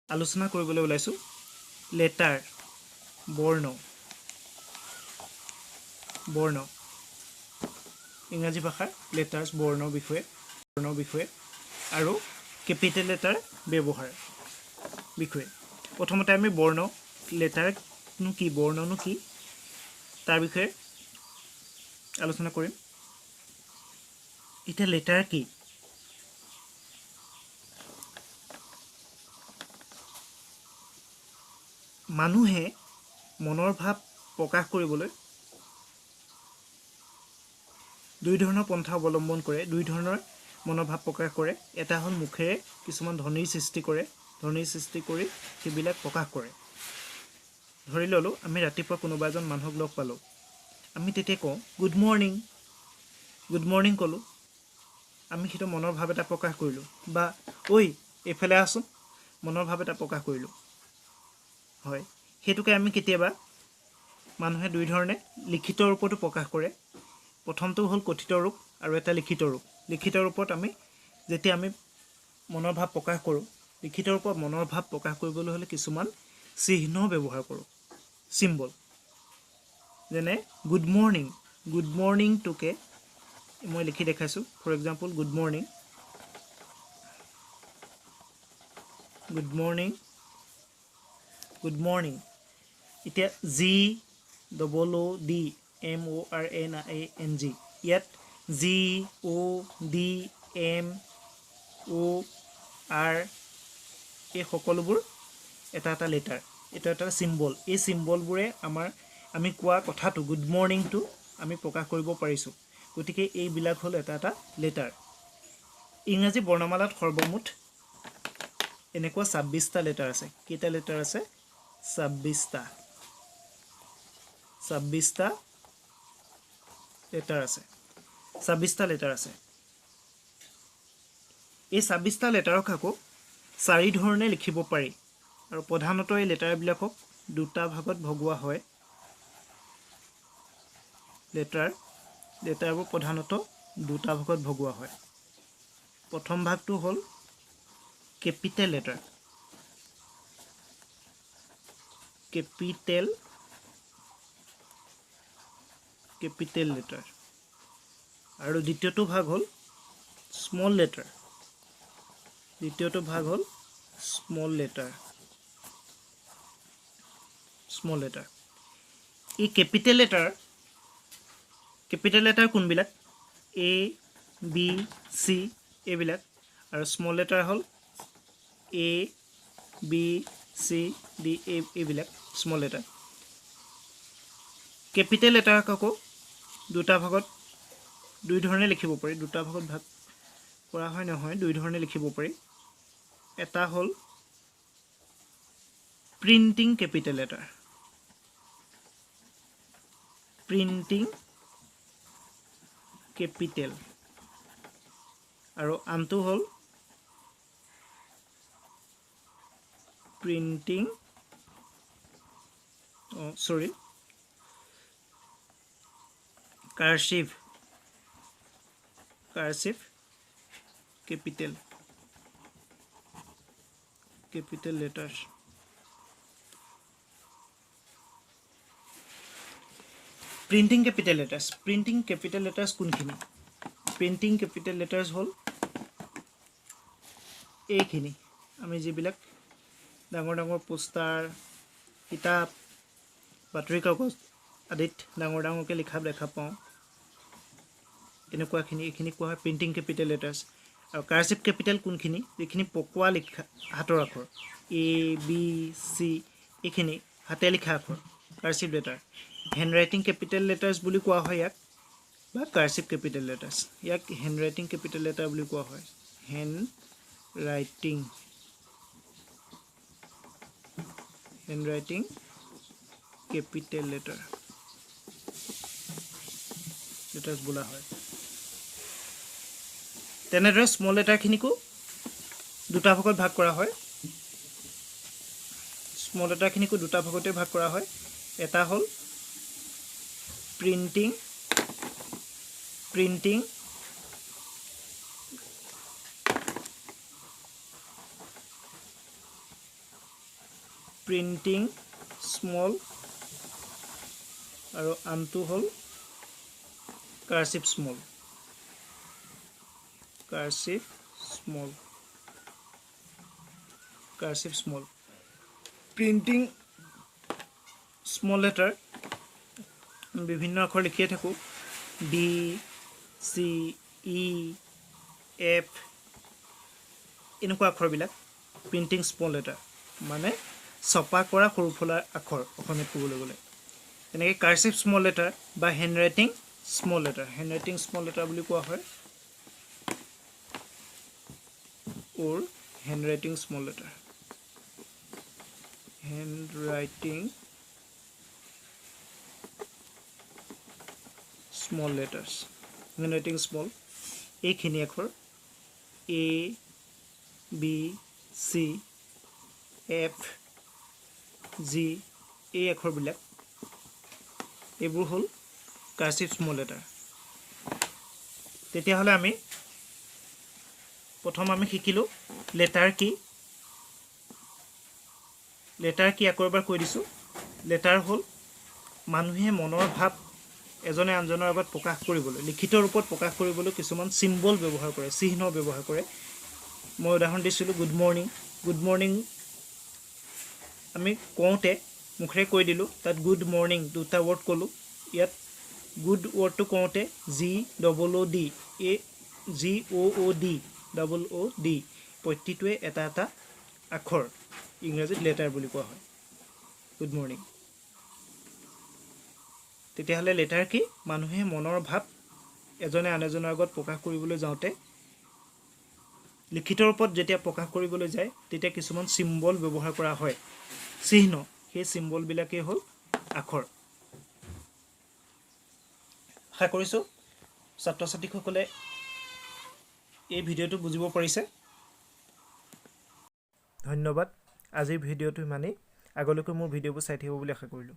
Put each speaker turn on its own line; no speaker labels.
আলোচনা কৰিবলৈ ওলাইছোঁ লেটাৰ, বৰ্ণ, বৰ্ণ, ইংৰাজী ভাষাৰ লেটাৰ্ছ, বৰ্ণৰ বিষয়ে, বৰ্ণৰ বিষয়ে আৰু কেপিটেল লেটাৰ ব্যৱহাৰ বিষয়ে। প্ৰথমতে আমি বৰ্ণ, লেটাৰনো কি, বৰ্ণনো কি, তাৰ বিষয়ে আলোচনা কৰিম। এতিয়া লেটাৰ কি? মানুহে মনৰ ভাৱ প্ৰকাশ কৰিবলৈ দুই ধৰণৰ পন্থা অৱলম্বন কৰে, দুই ধৰণৰ মনৰ ভাৱ প্ৰকাশ কৰে। এটা হ'ল মুখেৰে কিছুমান ধ্বনিৰ সৃষ্টি কৰে, ধ্বনিৰ সৃষ্টি কৰি সেইবিলাক প্ৰকাশ কৰে। ধৰি ল'লোঁ আমি ৰাতিপুৱা কোনোবা এজন মানুহক লগ পালোঁ, আমি তেতিয়া কওঁ গুড মৰ্ণিং, গুড মৰ্ণিং ক'লোঁ, আমি সেইটো মনৰ ভাৱ এটা প্ৰকাশ কৰিলোঁ। বা ঐ এইফালে আহচোন, মনৰ ভাৱ এটা প্ৰকাশ কৰিলোঁ। হয়, সেইটোকে আমি কেতিয়াবা মানুহে দুই ধৰণে লিখিত ৰূপতো প্ৰকাশ কৰে। প্ৰথমটো হ'ল কথিত ৰূপ আৰু এটা লিখিত ৰূপ। লিখিত ৰূপত আমি যেতিয়া আমি মনৰ ভাৱ প্ৰকাশ কৰোঁ, লিখিত ৰূপত মনৰ ভাৱ প্ৰকাশ কৰিবলৈ হ'লে কিছুমান চিহ্ন ব্যৱহাৰ কৰোঁ, চিম্বল। যেনে গুড মৰ্ণিং, গুড মৰ্ণিংটোকে মই লিখি দেখাইছোঁ। For example good morning, good morning, good morning. এতিয়া G double O D M O R N I N G, ইয়াত G O D M O R এই সকলোবোৰ এটা এটা লেটাৰ, এইটো এটা চিম্বল। এই চিম্বলবোৰে আমি কোৱা কথাটো গুড মৰ্ণিংটো আমি প্ৰকাশ কৰিব পাৰিছোঁ। গতিকে এইবিলাক হ'ল এটা এটা লেটাৰ। ইংৰাজী বৰ্ণমালাত সৰ্বমুঠ এনেকুৱা 26টা লেটাৰ আছে। কেইটা লেটাৰ আছে? 26টা, 26টা লেটাৰ আছে, 26টা লেটাৰ আছে। এই 26টা লেটাৰক আকৌ চাৰি ধৰণে লিখিব পাৰি আৰু প্ৰধানতঃ এই লেটাৰবিলাকক দুটা ভাগত ভগোৱা হয়। লেটাৰবোৰ প্ৰধানতঃ দুটা ভাগত ভগোৱা হয়। প্ৰথম ভাগটো হ'ল capital letter, capital capital letter, আৰু দ্বিতীয়টো ভাগ হ'ল স্মল লেটাৰ। দ্বিতীয়টো ভাগ হ'ল স্মল লেটাৰ, স্মল লেটাৰ। এই কেপিটেল লেটাৰ, কেপিটেল লেটাৰ কোনবিলাক? এ বি চি এইবিলাক, আৰু স্মল লেটাৰ হ'ল এ বি চি ডি এইবিলাক স্মল লেটাৰ। কেপিটেল লেটাৰক আকৌ দুটা ভাগত দুই ধৰণে লিখিব পাৰি, দুটা ভাগত ভাগ কৰা হয় নহয়, দুই ধৰণে লিখিব পাৰি। এটা হ'ল printing capital letter, printing capital, আৰু আনটো হ'ল printing, sorry, cursive, cursive capital, capital letters. Printing capital letters, printing capital letters কোনখিনি? প্ৰিণ্টিং কেপিটেল লেটাৰ্ছ হ'ল এইখিনি, আমি যিবিলাক ডাঙৰ ডাঙৰ পোষ্টাৰ, কিতাপ, বাতৰি কাগজ আদিত ডাঙৰ ডাঙৰকৈ লিখা দেখা পাওঁ, এনেকুৱাখিনি, এইখিনি কোৱা হয় প্ৰিণ্টিং কেপিটেল লেটাৰ্ছ। আৰু কাৰ্চিভ কেপিটেল কোনখিনি? যিখিনি পকোৱা লিখা হাতৰ আখৰ, এ বি চি এইখিনি হাতে লিখা আখৰ, cursive letter. Hand writing capital letters বুলি কোৱা হয় ইয়াক, বা কাৰ্চিভ কেপিটেল লেটাৰ্ছ। ইয়াক হেণ্ড ৰাইটিং কেপিটেল লেটাৰ বুলি কোৱা হয়, hand writing, hand writing capital letter letters বোলা হয়। তেনেদৰে স্মল লেটাৰখিনিকো দুটা ভাগত ভাগ কৰা হয়। স্মল লেটাৰখিনিকো দুটা ভাগতে ভাগ কৰা হয়। এটা হ'ল প্ৰিণ্টিং, প্ৰিণ্টিং প্ৰিণ্টিং স্মল আৰু আনটো হ'ল cursive small, cursive small, cursive small. Printing small letter, বিভিন্ন আখৰ লিখিয়ে থাকোঁ, ডি, চি, ই, এফ, এনেকুৱা আখৰবিলাক প্ৰিণ্টিং স্মল লেটাৰ, মানে ছপা কৰা সৰু ফলাৰ আখৰ অসমীয়াত ক'বলৈ গ'লে। তেনেকৈ কাৰ্চিভ স্মল লেটাৰ বা handwriting small letter, handwriting small letter বুলি কোৱা হয়, or handwriting small letter, handwriting small letters, handwriting small, এইখিনি আখৰ এ, বি, চি, এফ, জি, এই আখৰবিলাক, এইবোৰ হ'ল কাৰ্চিভ স্মল লেটাৰ। তেতিয়াহ'লে আমি প্ৰথম আমি শিকিলোঁ লেটাৰ কি। লেটাৰ কি আকৌ এবাৰ কৈ দিছোঁ। লেটাৰ হ'ল মানুহে মনৰ ভাৱ এজনে আনজনৰ আগত প্ৰকাশ কৰিবলৈ, লিখিত ৰূপত প্ৰকাশ কৰিবলৈ কিছুমান চিম্বল ব্যৱহাৰ কৰে, চিহ্ন ব্যৱহাৰ কৰে। মই উদাহৰণ দিছিলোঁ গুড মৰ্ণিং। গুড মৰ্ণিং আমি কওঁতে মুখেৰে কৈ দিলোঁ, তাত গুড মৰ্ণিং দুটা ৱৰ্ড ক'লোঁ। ইয়াত গুড ৱৰ্ডটো কওঁতে G double O D, A G O O D, double O D, প্ৰতিটোৱে এটা এটা আখৰ, ইংৰাজীত লেটাৰ বুলি কোৱা হয়, গুড মৰ্ণিং। তেতিয়াহ'লে লেটাৰ কি? মানুহে মনৰ ভাৱ এজনে আন এজনৰ আগত প্ৰকাশ কৰিবলৈ যাওঁতে লিখিত ৰূপত যেতিয়া প্ৰকাশ কৰিবলৈ যায়, তেতিয়া কিছুমান চিম্বল ব্যৱহাৰ কৰা হয়, চিহ্ন। সেই চিম্বলবিলাকেই হ'ল আখৰ। আশা কৰিছোঁ ছাত্ৰ ছাত্ৰীসকলে এই ভিডিঅ'টো বুজিব পাৰিছে। ধন্যবাদ। আজিৰ ভিডিঅ'টো ইমানেই। আগলৈকে মোৰ ভিডিঅ'বোৰ চাই থাকিব বুলি আশা কৰিলোঁ।